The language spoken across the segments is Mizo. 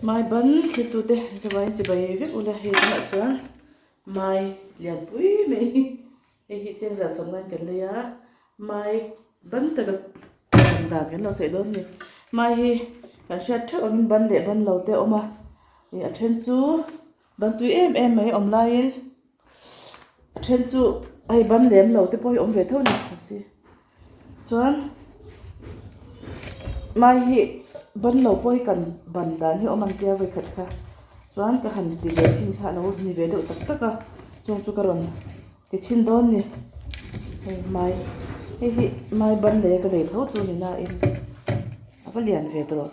Mai ban thlittute zavaiin chibai vek ula hei tunah chuan mai lianpui mai hi hei hi chengzah sawmna in kan lei a mai ban taka kan dan kan lo sawi dawn a ni mai hi kan hriat theuh angin ban leh ban lo te a awm a ih a then chu ban tui em em mai a awm laiin a then chu hei ban lem lo te pawh hi awm ve tho a ni Chuan mai hi ban lo pawh hi kan ban dan hi awm ang tia vawikhat kha chuan ka han ti ve chhin kha a lo ni ve deuh tak tak a chung chu ka rawn ti chhin dawn a ni hei mai hei hi mai ban leh ka lei tho chu a ni nain a va lian ve tawh.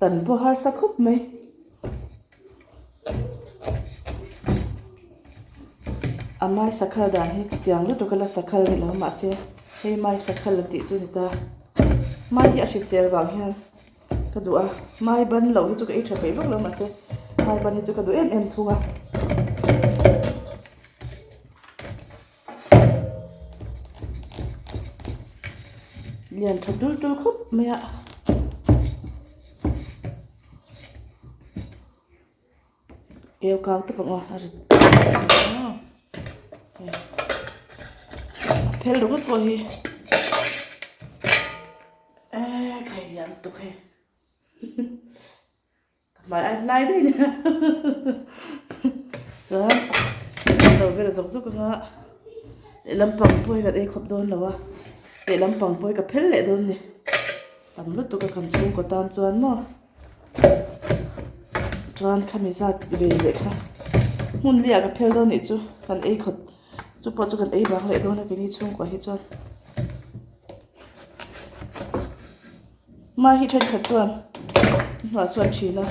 Tan pawh harsa khawp mai. A mai sakhal dan hi chutiang lutuk a la sakhal ni lo mahse hei mai sakhal an tih chu a ni ta. Mai hi a hrisel vang hian ka duh a mai ban loh hi chu ka ei tha peih vak lo mahse mai ban hi chu ka duh em em thung a. Lian tha tul tul khawp mai a. Keu kau te pawh a ri a phel ringawt pawh hi eee khai lian lutuk hei. Ka hmai a hlai daih nia chuan lo vel zawk zawk anga lehlam pang pawh hi kan ei khawp dawn lo a lehlam pang pawh hi ka phel leh dawn a ni tam lutuk a kan chhungkaw tan chuan maw chuan khami zat ve leh kha hmun liah ka phel dawn nih chu kan ei khawp chu pawh chu kan ei bang leh dawn a keini chhungkua hi chuan. Mai hi thenkhat chuan hnuah chuan thin a,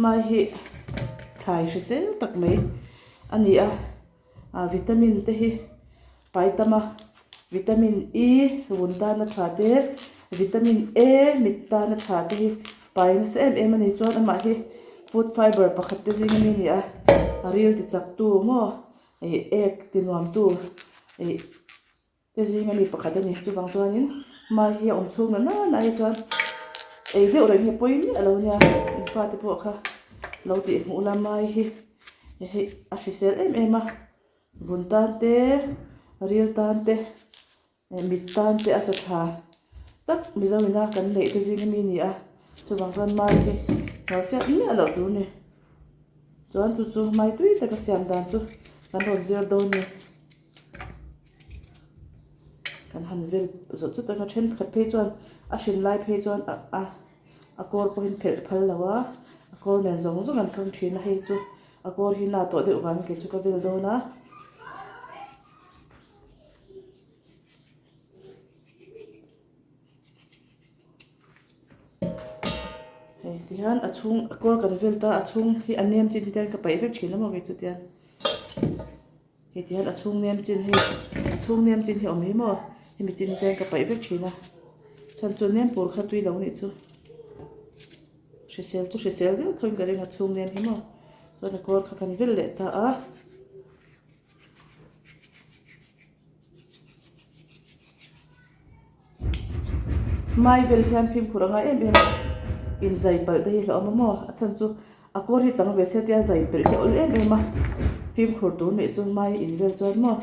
mai hi thlai hrisel tak mai a ni a, ah vitamin te hi pai tam a, vitamin E vun tana tha te, vitamin A mit tana tha te hi pai nasa em em a ni chuan amah hi food fiber pakhat te zing ami a ni a, a ril ti chak tu maw ih ek ti nuam tu ih. Te zing ami pakhat a ni. Chuvang chuanin mai hi a awm chhung na nana hi chuan ei deuh reng hi a pawi miah lo nia. In fate pawh kha lo tih hmuh la mai hi hei a hrisel em em a. Vun tan te, ril tan te, mit tan te a chaw tha tak Mizo ina kan neih te zing ami a ni a. Chuvang chuan mai hi hausiat miah loh tur a ni. Chuan chu chu mai tui taka siam dan chu kan rawn zir dawn a ni. Kan han vel zawh chut ang a thenkhat phei chuan a hrin lai phei chuan a a a kawr pawhin phelh phal lo a a kawr nen zawng zawng an thawm thin a hei chu a kawr hi na tawh deuh vang kei chu ka vel dawn a. Hei tihian a chhung a kawr kan vel ta a chhung hi a nem chin hi te hian ka paih vek thin a maw kei chu tihian. Hei ti hian a chhung nem chin hi a chhung nem chin hi a awm hi maw hemi chin te hian ka paih vek thin a chhan chu nem pur kha tui lo nih chu hrisel chu hrisel viau tho in ka ring a chhung nem hi maw chuan a kawr kha kan vil leh ta a. Mai vel hian fimkhur a ngai em em a, inzai palh te hi hlauhawm a maw? A chhan chu a kawr hi chang ve se tia zai pelh hi a awl em em a, fimkhur tur nih chu mai in vel chuan maw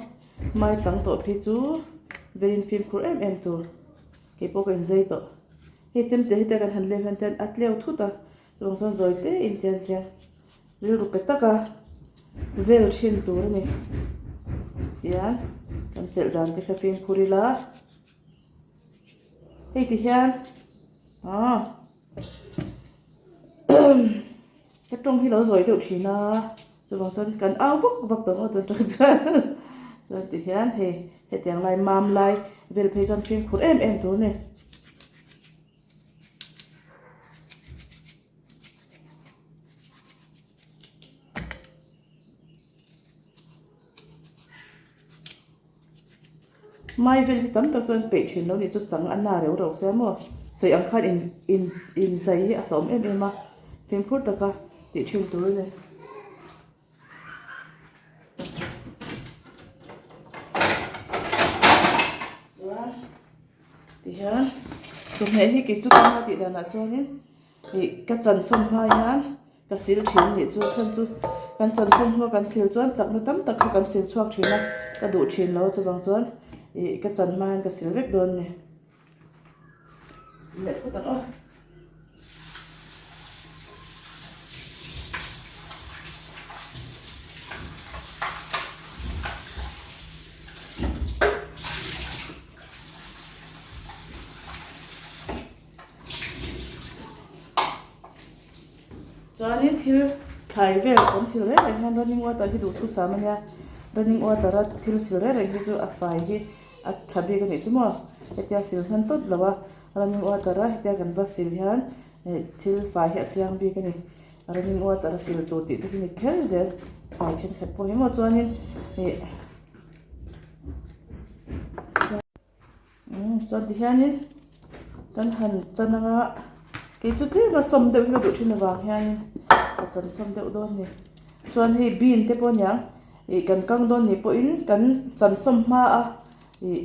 mai chang tawh phei chu vein fimkhur em em tur keipawh ka inzai tawh. Hei chemte hi te kan han lem hian te a tleu thut a, chuvang chuan zawi te in tian tian. Rilru pe taka vel thin tur a ni. Tihian kan chelh dan te kha fimkhur ila. Hei ti hian aw ka tawng hi lo zawi deuh thin a chuvang chuan kan au vak vak tawh ngawt ang tawng chuan chuan ti hian hei hetiang lai mam lai vel phei chuan fimkhur em em tur a ni. Mai vel hi tam tak chuan peih thin lo ni chu chang a na reuh reuh sia maw sawi ang khan in in inzai hi a hlauhawm em em a fimkhur taka tih thin tur a ni. Tihian chawhmeh hi kei chu ka hma tih danah chuanin ih ka chan sawn hma hian ka sil thin a nih chu a chhan chu kan chan sawn hma kan sil chuan chakna tam tak kha kan sil chhuak thin a ka duh thin lo chuvang chuan ih ka chan hma hian ka sil vek dawn a ni. Leh phawt ang aw. Chuanin thil thlai vel kan sil reng reng hian running water hi duhthusam a nia running water a thil sil reng reng hi chu a fai hi a tha bik a nih chu maw hetia sil hman tawp lo a running water a hetia kan va sil hian ih thil fai hi a chiang bik a ni running water a sil tur tih te hi ni kher zel fai thenkhat pawh hi maw chuanin ih umm chuan tihianin kan han chan anga kei chu tlem a sawm deuh hi ka duh thin avang hianin ka chan sawm deuh dawn a ni chuan hei bean te pawh a niang ih kan kang dawn nih pawhin kan chan sawm hma a ih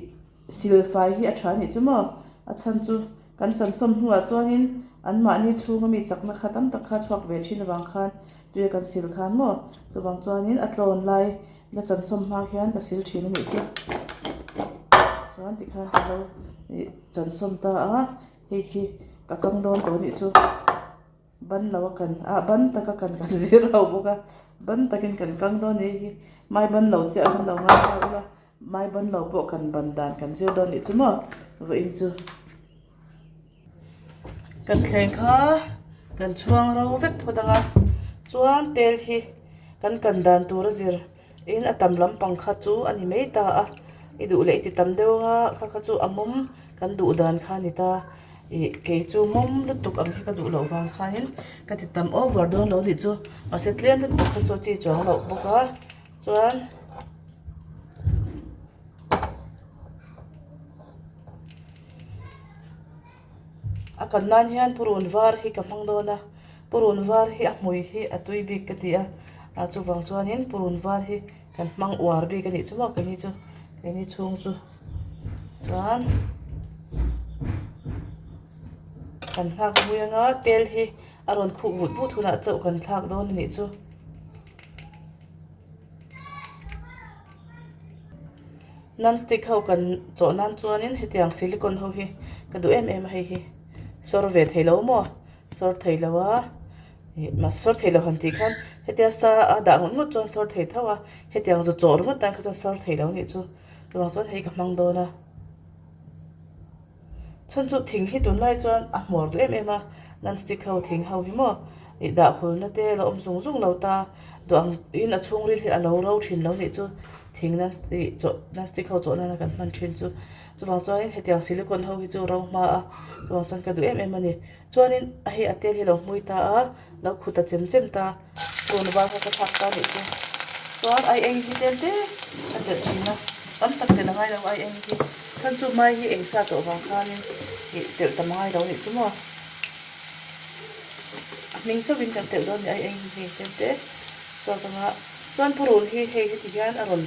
silfai hi a tha a nih chu maw a chhan chu kan chan sawm hnuah chuanin anmahni chhunga mi chakna kha tam tak kha chhuak ve thin avang khan tuia kan sil khan maw chuvang chuanin a tlawn lai la chan sawm hma khian ka sil thin a nih chu chuan tikhan ka lo ih chan sawm ta a hei hi ka kang dawn tawh a nih chu ban lo a kan ah ban taka kan kan zir ho bawk a ban takin kan kang dawn a ni hei hi mai ban lo chiah khan lo ngai ta ula mai ban lo pawh kan ban dan kan zir dawn a nih chu maw vawiin chu. Kan thleng kha kan chhuang ro vek phawt ang a chuan tel hi kan kan dan tur a zir in a tam lampang kha chu a ni mai ta a i duh leh i ti tam deuh ang a kha kha chu a mawm kan duh dan kha a ni ta ih kei chu mawm lutuk ang hi ka duh loh vang khanin ka ti tam over dawn lo nih chu mahse tlem lutuk kha chu a chi chuang loh bawk a chuan. A kan nan hian purun var hi ka hmang dawn a purun var hi a hmui hi a tui bik ka ti a ah chuvang chuanin purun var hi kan hmang uar bik a nih chu maw keini chu keini chhung chu chuan kan nghak mui anga tel hi a rawn khuh vut vut hunah chauh kan thlak dawn a nih chu. Non stick ho kan chawh nan chuanin hetiang silicon ho hi ka duh em em a hei hi sawr ve thei lo maw sawr thei lo a ih mahse sawr thei lo han tih khan hetia sa a dah ngawt ngawt chuan sawr thei tho a hetiang zu chawh ringawt tan kha chuan sawr thei lo a nih chu chuvang chuan hei ka hmang dawn a. Chhan chu thing hi tunlai chuan a hmuar duh em em a, non stick ho thing ho hi maw ih dah hulna te lo awm zung zung lo ta, duh ang in a chhungril hi a lo ro thin lo nih chu thing non ih chawh non stick ho chawh nana kan hman thin chu chuvang chuanin hetiang silicon ho hi chu ro hma a chuvang chuan ka duh em em a ni. Chuanin a hei a tel hi lo hmui ta a, lo khut ta chem chem ta, phone var kha ka thlak ta nih chu. Chuan ai eng hi tel te ka telh thin a, tam tak telh a ngai lo ai eng hi. Chhan chu mai hi eng sa tawh vang khanin ih telh tam a ngai lo nih chu maw. A hming chauhin kan telh dawn nih ai eng hi hei tel te chuak anga chuan purun hi hei heti hian a rawn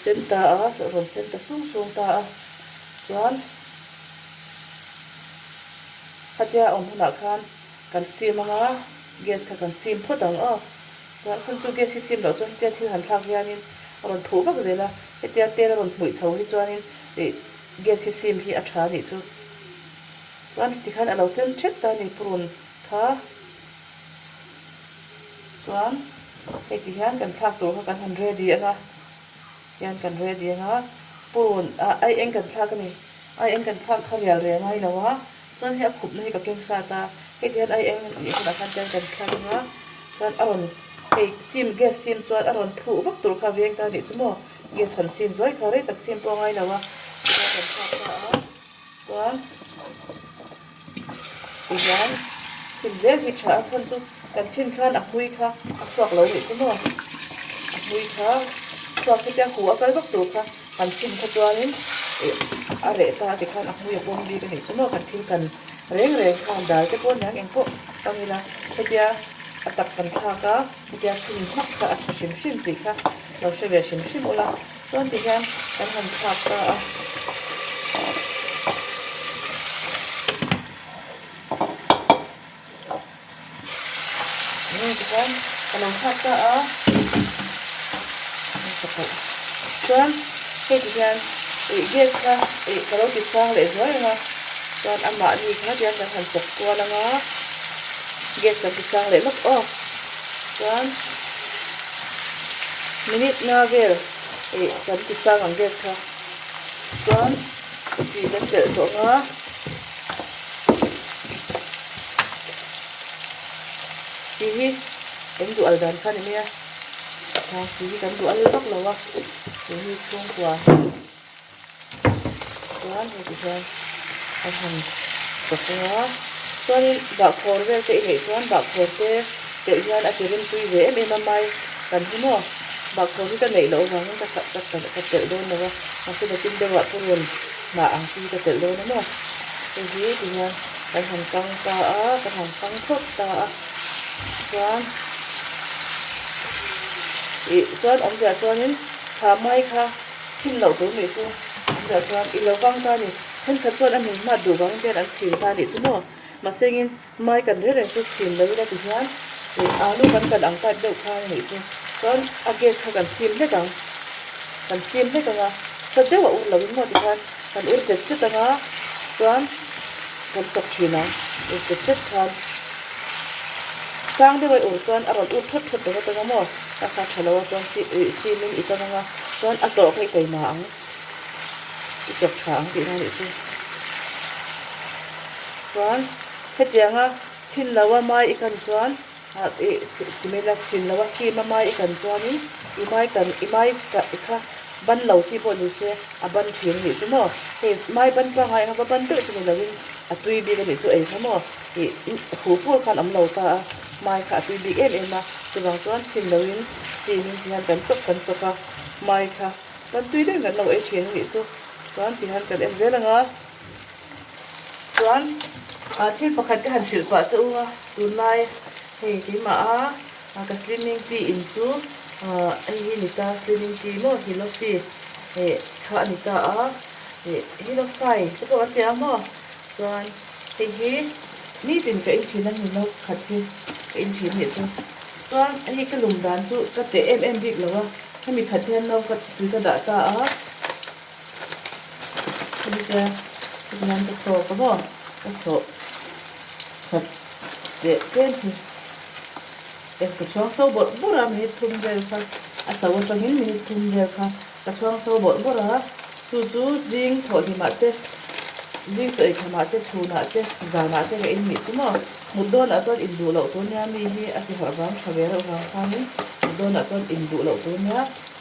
sen ta a, a rawn sen ta sung sung ta a, chuan. Khatia awm hunah khan kan sim anga gas kha kan sim phawt ang aw. Chuan hun chu gas hi sim loh chuan hetia thil han thlak hianin a rawn phuh vak zel a, hetia tel a rawn hmuih chho hi chuanin ih gas hi sim hi a tha a nih chu. Chuan tikhan a lo sen thet ta a ni purun kha. Chuan hei ti hian kan thlak tur kha kan han ready anga hian kan ready anga purun ah ai eng kan thlak a ni. Ai eng kan thlak kha rial reng ai lo a, chuan hei a khupna hi ka keng sat a, hei ti hian ai eng nih hunah khan chuan kan thlak ang a, chuan a rawn hei sim gas sim chuan a rawn phuh vak tur kha veng ta nih chu maw, gas han sim zuai kha rei tak sim pawh a ngai lo a, tichuan kan thlak ta a, chuan ti hian chhim zel hi tha a chhan chu kan chhin khan a hmui kha a chhuak lo nih chu maw, a hmui kha chhuak hetia huh a kal vak tur kha. Kan chhim kha chuanin ih a reh ta tikhan a hmui a pawm bik a nih chu maw kan thil kan reng reng khan dal te pawh aniang engpawh hmang ila hetia a tak kan thlak a hetia chhim hmak kha a tha hrim hrim tih kha lo hre ve hrim hrim ula chuan tihian kan han thlak ta a. Tikhian ka lo thlak ta a, chuan hei tikhian ih gas kha ih ka lo ti sang leh zuai ang a, chuan amahni kha tiang kan han chawk kual ang a, gas kan ti sang leh lawk aw, chuan minute nga vel ih kan ti sang ang gas kha, chuan chi kan telh tawh ang a. Chi hi eng duh al dan kha a ni mai a, ha chi hi kan duh al vak lo a, keini chhungkua chuan heti hian an han chawk ang a, chuanin bahkhawr vel te i neih chuan bahkhawr te telh hian a ti rimtui ve em em a mai kan hi maw bahkhawr hi ka neih loh avangin ka ka telh dawn lo a, mahse nakin deuhah purun hnah ang chi hi ka telh dawn a maw hei hi ti hian. Kan han kang ta a, kan han kang phawt ta a, chuan ih chuan awmzia chuanin thla mai kha chhin loh tur nih chu awmzia chuan i lo kang ta a ni. Thenkhat chuan a hmun hmat duh vang hian an chhin ta a nih chu maw? Mahsengin mai kan reng reng chu chhin lo ila tihian ih alu kan kan ang type deuh kha a nih chu. Chuan a gas kha kan sim hlek ang, kan sim hlek ang a, sa deuh a ur lo in maw tikhan kan ur chet chet ang a, chuan. Kan chawk thin ang, ur chet chet khan sang deuh a ur chuan a rawn ur thawt thawt ringawt ang a maw, a kha tha lo a chuan sim in i tan ang a, chuan a chawh kha i taima ang, i chawk tha ang tihna a nih chu. Chuan hetianga chhin lo a mai i kan chuan ih ti mai ila chhin lo a sim a mai i kan chuanin i mai kan i mai kha ban lo chi pawh ni se. A ban thin a nih chu maw? Hei mai ban pangai anga va ban deuh chu ni lovin a tui bik a nih chu ei kha maw? Ih huh fur khan awm lo ta a, mai kha a tui bik em em a, chuvang chuan chhin loin sim in tihian kan chawk kan chawk a, mai kha ban tui deuhin kan lo ei thin a nih chu, chuan tihian kan en zel ang a. Chuan thil pakhat ka han hrilh pah che u a, tunlai hei keimah a ka slimming tea in chu hei hi ni ta slimming tea maw hilofi eh kha a ni ta a eh hilofai te pawh kan ti ang maw chuan hei hi nitin ka in thin a ni lo khat hi ka in thin nih chu chuan hei ka lum dan chu ka teh em em bik lo a hemi khat hian no ka tui ka dah ta a. Hemi te heti hian ka sawp a maw ka sawh khat teh tlem hi eh ka chhuang so bawrh bawrh a minute thum vel kha a so atangin minute thum vel kha ka chhuang so bawrh bawrh a chu chu zing thawhhlimah te zing chaw eikhamah te chhunah te zanah te ka in nih chu maw mut dawnah chuan in duh loh tur nia mi hi a ti harh vang tha ve reuh vang khanin mut dawnah chuan in duh loh tur nia.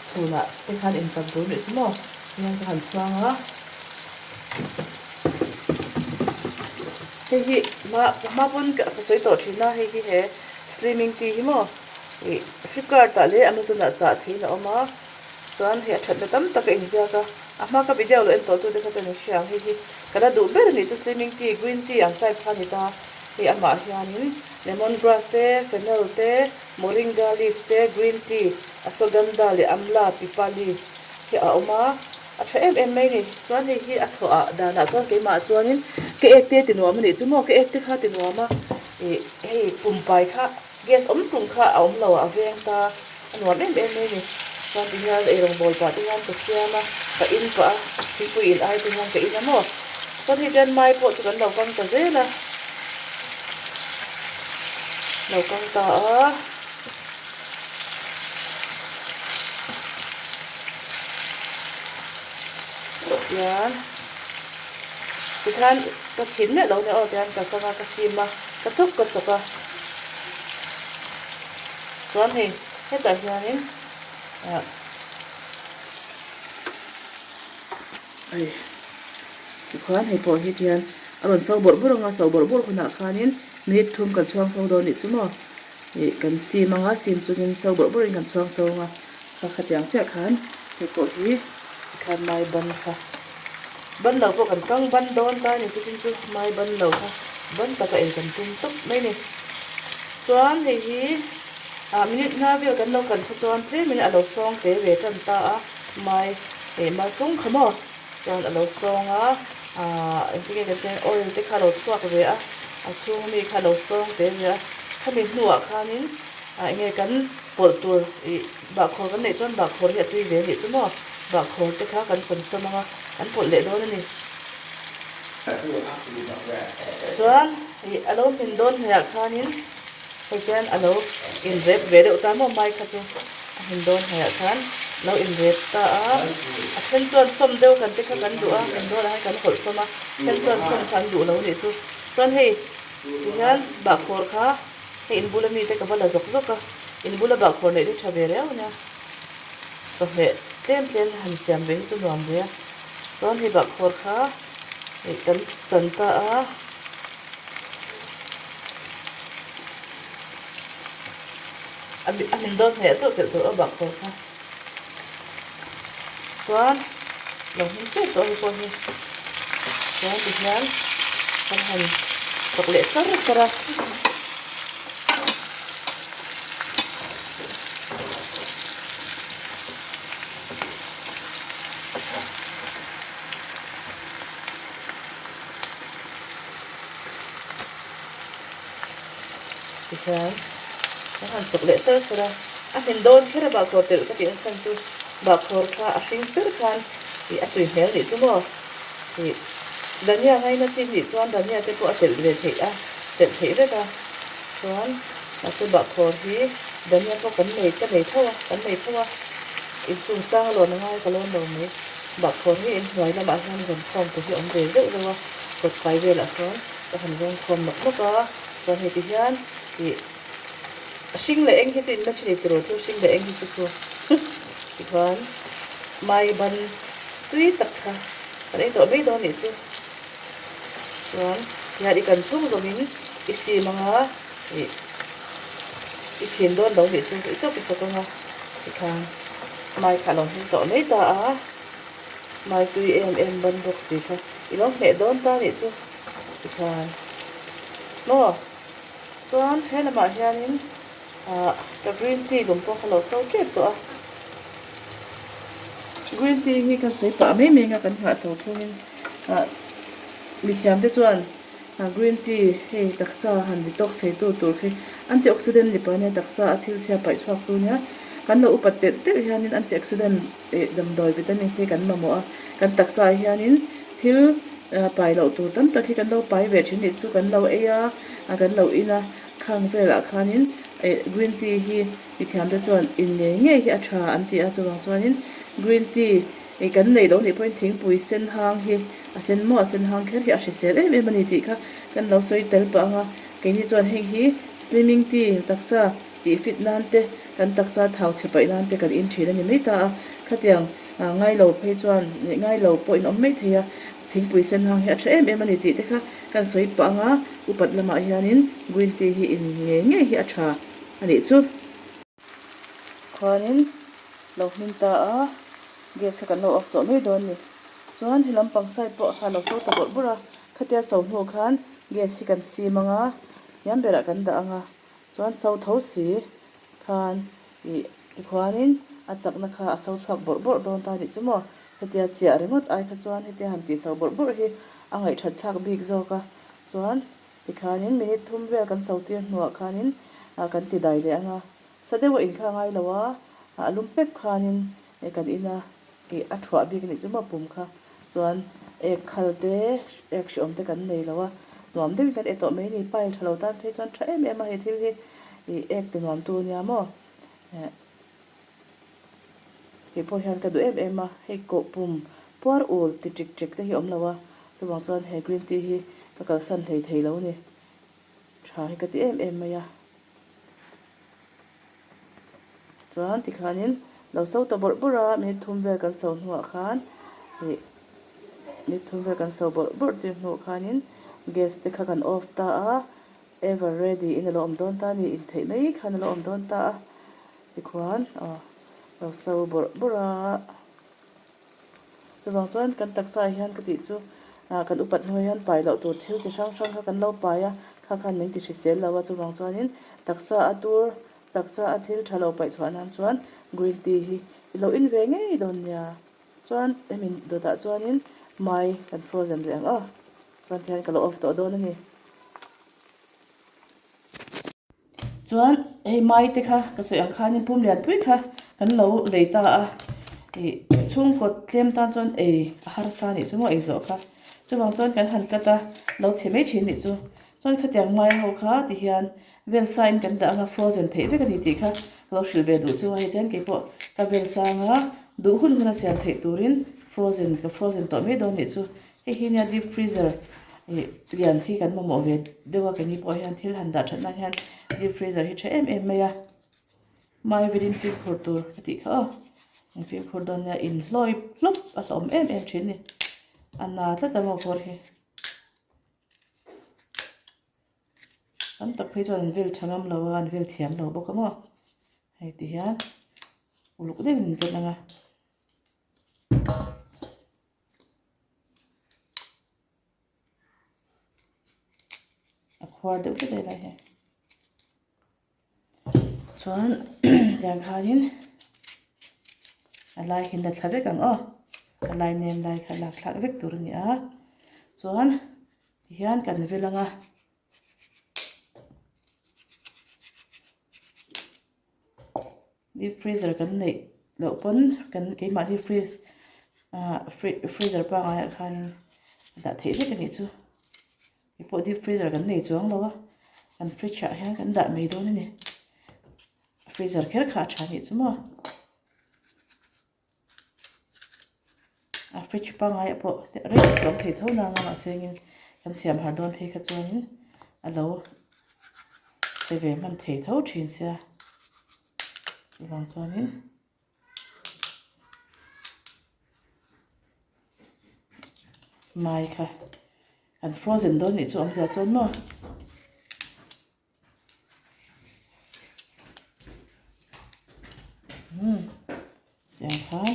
Chhunah te khan intam tur nih chu maw hian ka han chhuang a, hei hi hma hma pawn ka sawi tawh thin a hei hi he slimming tea hi maw ih flipkart ah leh amazon ah chah theihin a awm a chuan hei a thatna tam tak a inziak a a hma ka video lo en tawh tu te kha chuan in hria ang hei hi ka la duh ber a nih chu slimming tea green tea ang type kha a ni ta hei amah hianin lemon grass te fennel te. Moringa leaf te, green tea, ashwagandha leh amla, pipali hi a awm a, a tha em em mai a ni. Chuan hei hi a thawh ah danah chuan keimah chuanin ka ek te ti nuam a nih chu maw, ka ek te kha ti nuam a, ih hei pumpai kha gas awm tum kha a awm lo a, a veng ta a nuam em em mai a ni. Chuan ti hian eirawng bawl pah te hian ka siam a, ka in pah a, thingpui in ai te hian ka in a maw. Chuan hei chuan mai pawh chu kan lo kang ta zel a. Lo kang ta a. Tian tikhan ka chhin miah lo nia aw tian ka kang a ka sim a ka chawk ka chawk a chuan hei hetah hianin ah hei tikhuan hei pawh hi tian a rawn so bawrh bawrh ang a so bawrh bawrh hunah khanin minute thum kan chhuang so dawn nih chu maw ih kan sim ang a sim chungin so bawrh bawrhin kan chhuang so ang a kha khatiang chiah khan hei pawh hi tikhan mai ban kha ban lo pawh kan kang ban dawn ta a ni chutin chu mai ban lo kha ban taka ei kan tum tawp mai a ni chuan hei hi ah minute nga vel kan lo kan kha chuan tlemin a lo sawng te ve tan ta a mai ih malchung kha maw. Chuan a lo sawng a, ahh engtin nge kan tih oil te kha a lo chhuak ve a, a chhung ami kha a lo sawng te ve a, khami hnuah khanin Ah enge kan pawlh tur ih bahkhawr kan neih chuan bahkhawr hi a tui ve a nih chu maw? Bahkhawr te kha kan chawn sawm ang a, kan pawlh leh dawn a ni. Chuan ih a lo hmin dawn hnuaiah khanin hei hian a lo inrep ve deuh ta maw mai kha chu a hmin dawn hnuaiah khan a lo inrep ta a. A then chuan sawm deuh kan te kha kan duh a, hmin dawnah hian kan hawlh sawm a, then chuan sawm kha an duh lo a nih chu. Chuan hei tihian bahkhawr kha. Hei in bula mite ka va la zawk zawk a, in bula bahkhawr neih hi tha ve riau ania. Chawhmeh tlem tlem han siam ve hi chu nuam ve a. Chuan hei bahkhawr kha hei kan chan ta a. A hmin dawn hmeh chauh telh tur aw bahkhawr kha. Chuan lo hming tep tawh hi pawh hi chuan tihian kan han chawk leh sar sar a. Tihian kan han chawk leh sar sar a, a hmin dawn kher a bahkhawr telh ka tih nachhan chu bahkhawr kha a hring ser khan ih a tui hmel nih chu maw ih dhania ngaina chin nih chuan dhania te pawh a telh ve theih a telh theih vek a chuan mahse bahkhawr hi dhania pawh kan nei ka nei tho a kan nei tho a inchung sang a lawn a ngai ka lawn lo mai bahkhawr hi inhnuai lamah hian zawmkhawm te hi a awm ve zeuh zeuh a kawt fai velah sawn ka han zawngkhawm nawk nawk a. Chuan hei ti hian ih hring leh eng hi chu in la thei tur thil hring leh eng hi chu chu tikhuan mai ban tui tak kha kan ei tawh mai dawn nih chu chuan tihian i kan chhung zawmin i sim anga ih i chhin dawn lo nih chu i chawk i chawk anga tikhan mai kha a lo hming tawh mai ta a mai tui em em ban bawk si kha i lo hmeh dawn ta nih chu. Tikhan maw chuan he lamah hianin ah ka green tea lum pawh kha lo so tep tawh a green tea hi kan sawi pah mai mai anga kan nghah so chhungin ah mithiam te chuan ah green tea hei taksa han detox thei tu tur khi antioxidant ni pah ania taksa a thil chhia paih chhuak tu nia kan lo upat telh telh hianin antioxidant eh damdawi vitamin te kan mamawh a kan taksa ah hianin thil pai loh tur tam tak hi kan lo pai ve thin nih chu kan lo ei a kan lo in a khang velah khanin eh green tea hi mithiam te chuan in ngei ngei hi a tha an ti a chuvang chuanin green tea ih kan neih loh nih pawhin thingpui sen hang hi a sen maw a sen hang kher hi a hrisel em em a ni tih kha kan lo sawi tel pah ang a keini chuan heng hi slimming tea taksa tih fit nan te kan taksa thau chhe paih nan te kan in thin a ni mai ta a khatiang ngai lo phei chuan ngai lo pawh in awm mai thei a thingpui sen hang hi a tha em em a ni tih te kha kan sawi pah ang a upat lamah hianin green tea hi in ngei ngei hi a tha a nih chu. Khuanin lo hmin ta a gas kha kan lo off tawh mai dawn a ni chuan he lampang side pawh kha a lo so ta bawrh bawrh a khatia so hnu khan gas hi kan sim ang a hniam berah kan dah ang a chuan so tho si khan ih tikhuanin a chakna kha a so chhuak bawrh bawrh dawn ta nih chu maw hetia chiah ringawt ai kha chuan hetia han tih so bawrh bawrh hi a ngaihthat thlak bik zawk a chuan tikhanin minute thum vel kan so tir hnuah khanin ah kan ti dai leh ang a sa deuh a inkha ngai lo a a lum pep khanin kan ina ih a thuah bik nih chu maw pum kha chuan ek khal te ek hreawm te kan nei lo a nuam deuhin kan e tawh mai ni pile tha lo tan phei chuan tha em em a hei thil hi ih ek ti nuam tu ania maw eh kei pawh hian ka duh em em a hei kawh pum puar ul ti ṭik ṭik te hi awm lo a chuvang chuan he green tea hi ka kalsan hlei thei lo a ni tha hi ka ti em em mai a. Chuan tikhanin lo so ta bawrh bawrh a minute thum vel kan so hnuah khan ih minute thum vel kan so bawrh bawrh tir hnuah khanin gas te kha kan off ta a ever ready in a lo awm dawn ta a ni intheih mai khan a lo awm dawn ta a tikhuan aw lo so bawrh bawrh a. Chuvang chuan kan taksa ah hian ka tih chu ah kan upat hnuai hian pai loh tur thil chi hrang hrang kha kan lo pai a, kha khan min ti hrisel lo a, chuvang chuanin taksa a tur, taksa a thil tha lo paih chhuah nan chuan green tea hi i lo in ve ngei dawn nia. Chuan hemi dawtah chuanin mai kan frozen leh ang aw, chuan tihian ka lo off tawh dawn a ni. Chuan hei mai te kha ka sawi ang khanin pum lian pui kha kan lo lei ta a, ih chhungkaw tlem tan chuan ei a harsa anih chu maw ei zawh kha. Chuvang chuan kan han cut a, lo chhe mai thin nih chu. Chuan khatiang mai ho kha ti hian vel sa in kan dah anga frozen theih vek a ni tih kha ka lo hrilh ve duh chu a, hei tihian keipawh ka vel sang a, duh hun hun a siam theih turin frozen ka frozen tawh mai dawn nih chu. Hei hi nia deep freezer ih lian hi kan mamawh ve deuh a keini pawh hian thil han dah that nan hian deep freezer hi tha em em mai a mai velin fimkhur tur ka tih kha aw in fimkhur dawn nia in hlawi hlawp a hlawm em em thin a ni a na tlat a maw kawr hi tam tak phei chuan an vel tha ngam lo a an vel thiam lo bawk a maw hei ti hian uluk deuhin an vel ang a. A khuar deuh tlat a helai hi chuan tiang khanin a lai hi la thla vek ang aw a lai nem lai kha lak thlak vek tur a ni a chuan tihian kan vel ang a. Deep freezer kan neih loh pawn kan keimahni freeze ah freezer pangaiah khanin a dah theih vek a nih chu hei pawh deep freezer kan nei chuang lo a kan fridge ah hian kan dah mai dawn a ni freezer kher kha a tha a nih chu maw. A fridge pangaiah pawh rei tak chu awm thei tho nang a mahse engin kan siam har dawn phei kha chuanin a lo che ve hman thei tho thin sia chuvang chuanin mai kha kan frozen dawn nih chu awmzia chuan maw. Tiang khan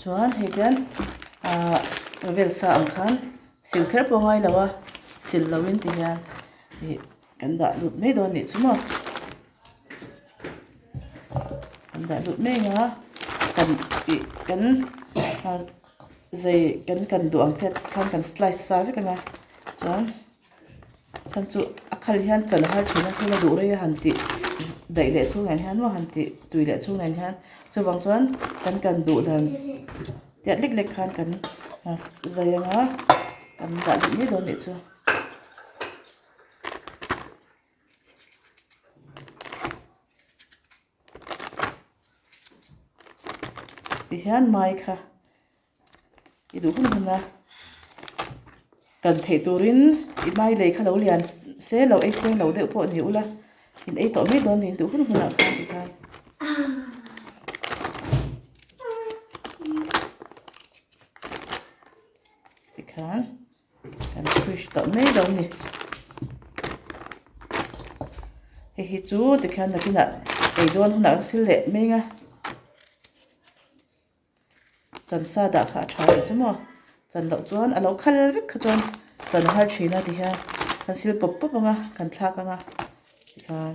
chuan hei hian ah vel sa ang khan sil kher pawh ngai lo a sil lo in ti hian ih kan dah lut mai dawn anih chu maw kan dah lut mai ang a kan ih kan ah. Zei kan kan duh ang te khan kan slice sa vek ang a chuan chhan chu a khal hian chan a har thin a thil a duh rei a han tih daih leh chhung nen hian maw han tih tui leh chhung nen hian chuvang chuan kan kan duh dan tiat lek lek khan kan zai ang a kan dah leh mai dawn nih chu. Tihian mai kha i duh hun hun a kan theih turin i mai lei kha lo lian se lo ei seng lo deuh pawh ni ula in ei tawh mai dawn ni duh hun hunah khan tikhan. Tikhan. Kan fridge tawh mai lo ni. Hei hi chu tikhian nakinah ei dawn hunah kan sil leh mai ang a. Chan sa dah kha a tha lo chu maw. Chan loh chuan a lo khal vek kha chuan chan a har thin a tihian kan sil pawp pawp ang a kan thlak ang a tikhian.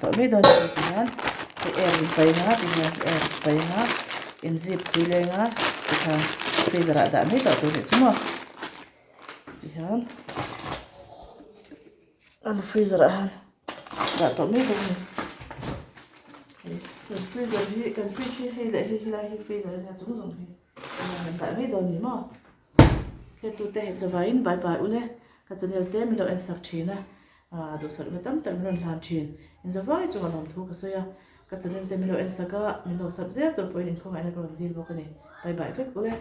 Tawh mai dawn a ni tihian hei air in paih ang a tihian air in paih ang a in zip phui leng a tikhan freezer ah dah mai tawh tur anih chu maw tihian an freezer ah hian dah tawh mai bawk a ni kan freezer hi kan fridge hi hei leh hei helai hi freezer a nia chung zawng hi kan dah mai dawn a ni maw thlertute hei chawaiin bye bye ule ka channel te min lo en sak thin a. Aaa duhsakna tam tak min rawn hlan thin. Inzavai chunga lawmthu ka sawi a, ka channel te min lo en sak a, min lo sub zel tur pawhin inkhawngaihna ka rawn dil bawk a ni. Bye bye vek ule.